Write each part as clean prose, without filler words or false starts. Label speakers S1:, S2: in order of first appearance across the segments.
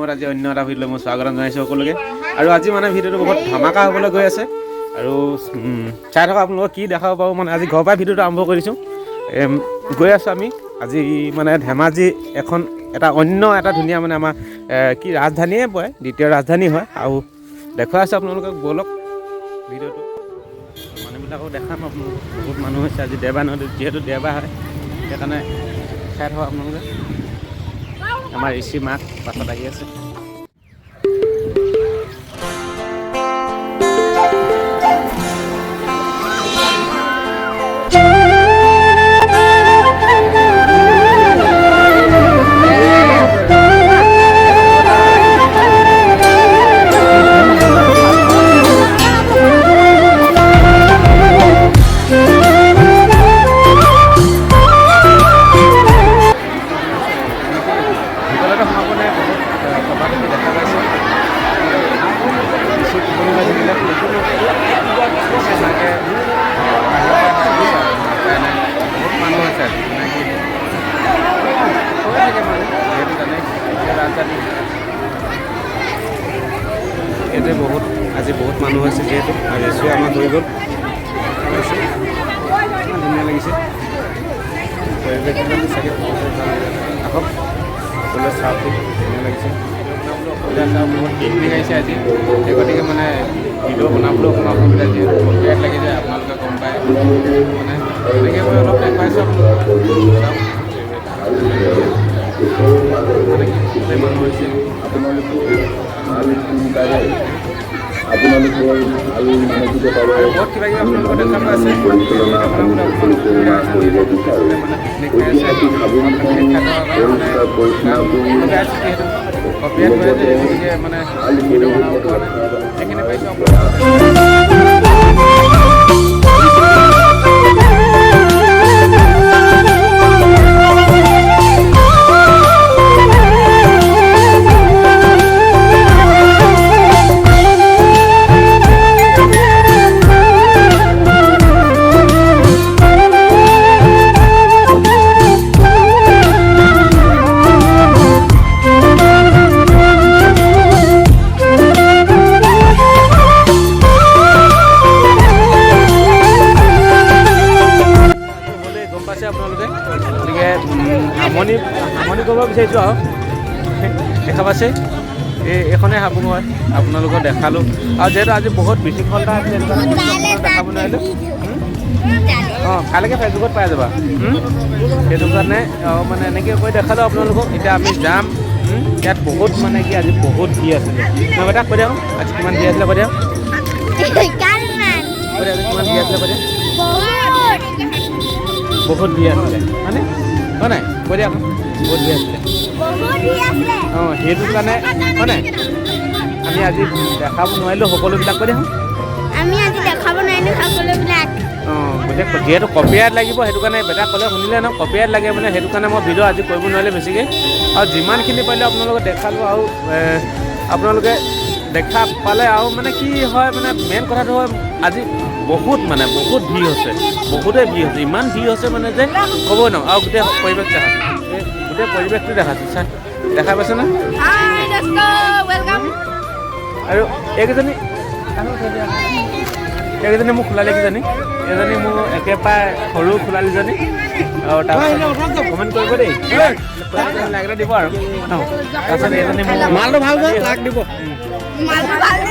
S1: মূৰত আজি অন্য এটা ভিডিঅ'লৈ মই স্বাগতম জনাইছোঁ সকলোকে। আৰু আজি মানে ভিডিঅ'টো বহুত ধামাকা হ'বলৈ গৈ আছে। আৰু চাই থকা আপোনালোকক কি দেখাব পাৰোঁ, মানে আজি ঘৰৰ পৰাই ভিডিঅ'টো আৰম্ভ কৰিছোঁ। গৈ আছোঁ আমি আজি মানে ধেমাজি এখন এটা অন্য এটা ধুনীয়া মানে আমাৰ কি ৰাজধানীয়ে পৰে, দ্বিতীয় ৰাজধানী হয়। আৰু দেখুৱাই আছোঁ আপোনালোকক, ব'লক ভিডিঅ'টো মানুহবিলাকো দেখাম আপোনালোকক। বহুত মানুহ হৈছে আজি, দেওবাৰ নহয়, যিহেতু দেওবাৰ হয় সেইকাৰণে চাই থাকক আপোনালোকে। আমাৰ ঋষি মাক পাছত আহি আছে। ভিতৰতে সোমাব নাই, বহুত টকা দেখা পাইছে। বেছি টোপনি মাৰি থাকিলে মাকে বাহিৰৰ পৰা বহুত মানুহ আছে আজি, মানে কি হৈ থাকে মানুহ, যিহেতু জানে ৰাজধানী ইয়াতে বহুত আজি বহুত মানুহ হৈছে যিহেতু। আৰু ৰেচুৱে আমাক হৈ গ'ল, ইমান ধুনীয়া লাগিছে পৰিৱেশবিলাক, চাগে বহুত ভাল লাগে। আহক সকলোৱে চাওক, ধুনীয়া লাগিছে। ভিডিঅ' বনাবলৈ অসুবিধা আছে আৰু বহুত বিষ বিষাইছে আজি, সেই গতিকে মানে ভিডিঅ' বনাবলৈও অকণমান অসুবিধা, যিহেতু কপিৰাইট লাগি যায়, আপোনালোকে গম পায়। মানে তেনেকৈ মই অলপ দেখুৱাইছোঁ আপোনালোকক, চাওক মানে কি বহুতেই মানুহ হৈছে। আৰু বহুত কিবা কিবি আপোনালোকক দেখাব আছে। ভিডিঅ' বনাবলৈ অকণমান অসুবিধা হৈছে, যিহেতু সকলোৱে মানে পিকনিক খাই আছে আৰু পিকনিক খাই থকাৰ কাৰণে মানে গান লগাই আছে, যিহেতু কপিৰাইট হৈ আছে, গতিকে মানে ভিডিঅ' বনাব পৰা নাই। সেইখিনি পাইছোঁ আপোনালোকক। হ'লে গম পাইছে আপোনালোকে, গতিকে সামৰণি সামৰণি কৰিব বিচাৰিছোঁ। আৰু দেখা পাইছে এই এইখনেই হাবুং হয়, আপোনালোকক দেখালোঁ। আৰু যিহেতু আজি বহুত বিশৃংখলতা আছিলে, সেইটো কাৰণে আপোনালোকক দেখাব নোৱাৰিলোঁ। অঁ, কাইলৈকে ফেচবুকত পাই যাবা। সেইটো কাৰণে মানে এনেকৈ কৈ দেখালোঁ আপোনালোকক। এতিয়া আমি যাম। ইয়াত বহুত মানে কি আজি বহুত ভিৰ আছিলে ন বেটা? কৈ দিয়া আজি কিমান ভিৰ আছিলে, কৈ দিয়া, কৈ দিয়া, আজি কিমান ভিৰ আছিলে কৈ দিয়া। বহুত ভিৰ আছিলে মানে হয় নাই? কৈ দিয়া আকৌ, বহুত ভিৰ আছিলে। অঁ, সেইটো কাৰণে হয় নাই আমি আজি দেখাব নোৱাৰিলোঁ সকলোবিলাক, কৈ দিয়া।
S2: আমি আজি দেখাব নোৱাৰিলোঁ সকলোবিলাক।
S1: অঁ, গোটেই যিহেতু কপিৰাইট লাগিব, সেইটো কাৰণে বেটা ক'লে শুনিলে ন, কপিৰাইট লাগে মানে, সেইটো কাৰণে মই ভিডিঅ' আজি কৰিব নোৱাৰিলোঁ বেছিকৈ। আৰু যিমানখিনি পাৰিলোঁ আপোনালোকক দেখালোঁ। আৰু আপোনালোকে দেখা পালে। আৰু মানে কি হয়, মানে মেইন কথাটো হয় আজি বহুত মানে বহুত ভিৰ হৈছে, বহুতেই ভিৰ হৈছে, ইমান ভিৰ হৈছে মানে যে ক'বই নোৱাৰোঁ। আৰু গোটেই পৰিৱেশ দেখাইছোঁ, এই গোটেই পৰিৱেশটো দেখাইছোঁ, চাই দেখা পাইছে ন? আৰু এইকেইজনী এইকেইজনী মোৰ খুলালীকেইজনী, এজনী মোৰ একেবাৰে সৰু খুলালীজনী। আৰু তাৰপিছত কমেণ্ট কৰিব দেই, লাইক এটা দিব। আৰু ন তাৰপিছত এইজনী মোৰ
S3: মালটো ভাল যে লাগ দিব।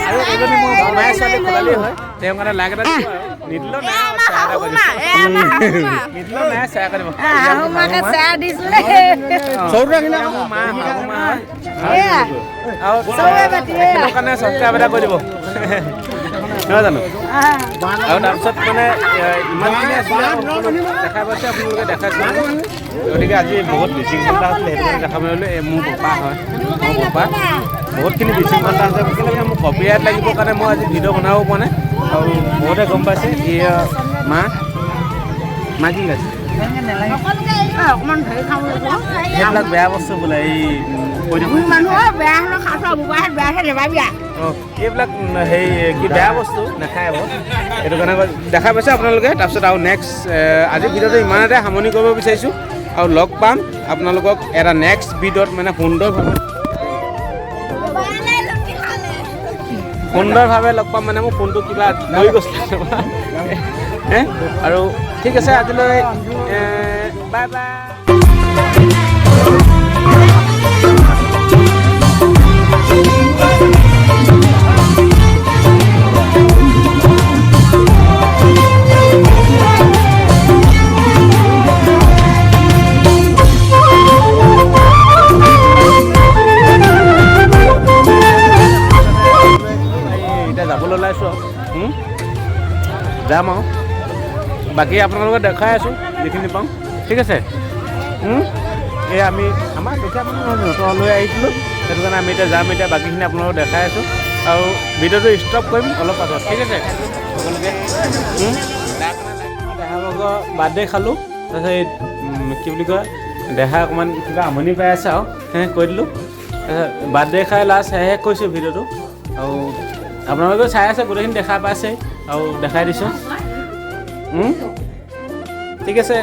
S1: আৰু এজনী মোৰ মামাই ছোৱালী খুলালী হয়, তেওঁ কাৰণে লাইক এটা দিব। আৰু নিদিলেও নাই, আৰু শ্বেয়াৰ এটা কৰি দিব, নিদিলেও নাই, শ্বেয়াৰ কৰি দিব। মোৰ মা শাহু মা হয়, আৰু তেখেতৰ কাৰণে ছাবস্ক্ৰাইব এটা কৰি দিব নহয় জানো? আৰু তাৰপিছত মানে ইমানখিনি আছিলে, দেখাই পাইছে আপোনালোকে, দেখাইছে। গতিকে আজি বহুত বিশৃংখলতা আছিলে, সেইটো কাৰণে দেখাব নোৱাৰিলোঁ। এই মোৰ বপা হয়, মোৰ বপা বহুতখিনি বিশৃংখলতা আছে, কেলৈ মোৰ কপিৰাইট লাগিবৰ কাৰণে মই আজি ভিডিঅ' বনাব পৰা নাই। আৰু বহুতে গম পাইছে। এই মা মা কি গাইছে সেইবিলাক বেয়া বস্তু বোলে, এই কৈ দিওঁ এইবিলাক হেৰি কি বেয়া বস্তু নাখায় আকৌ, সেইটো কাৰণে দেখা পাইছে আপোনালোকে। তাৰপিছত আৰু নেক্সট আজি ভিডিঅ'টো ইমানতে সামৰণি কৰিব বিচাৰিছোঁ। আৰু লগ পাম আপোনালোকক এটা নেক্সট ভিডিঅ'ত, মানে সুন্দৰভাৱে। সুন্দৰভাৱে লগ পাম। মানে মোৰ ফোনটো কিবা লৈ গৈছিলে। হে, আৰু ঠিক আছে, আজিলৈ বাই বাই। এতিয়া যাবলৈ ওলাইছোঁ আৰু যাম আৰু বাকী আপোনালোকক দেখাই আছোঁ যিখিনি পাওঁ। ঠিক আছে। এই আমি আমাৰ তেতিয়া মানে নতুন লৈ আহিছিলোঁ, সেইটো কাৰণে আমি এতিয়া যাম। এতিয়া বাকীখিনি আপোনালোকক দেখাই আছোঁ আৰু ভিডিঅ'টো ষ্টপ কৰিম অলপ পাছত। ঠিক আছে সকলোকে। দেহা ভাগৰ বাৰ্থডে খালোঁ। তাৰপিছত এই কি বুলি কয়, দেহা অকণমান কিবা আমনি পাই আছে আৰু সেয়ে কৈ দিলোঁ। তাৰপিছত বাৰ্থডে খাই লাষ্ট শেষ কৰিছোঁ ভিডিঅ'টো। আৰু আপোনালোকেও চাই আছে, গোটেইখিনি দেখা পাইছে আৰু দেখাই দিছোঁ। ঠিক আছে।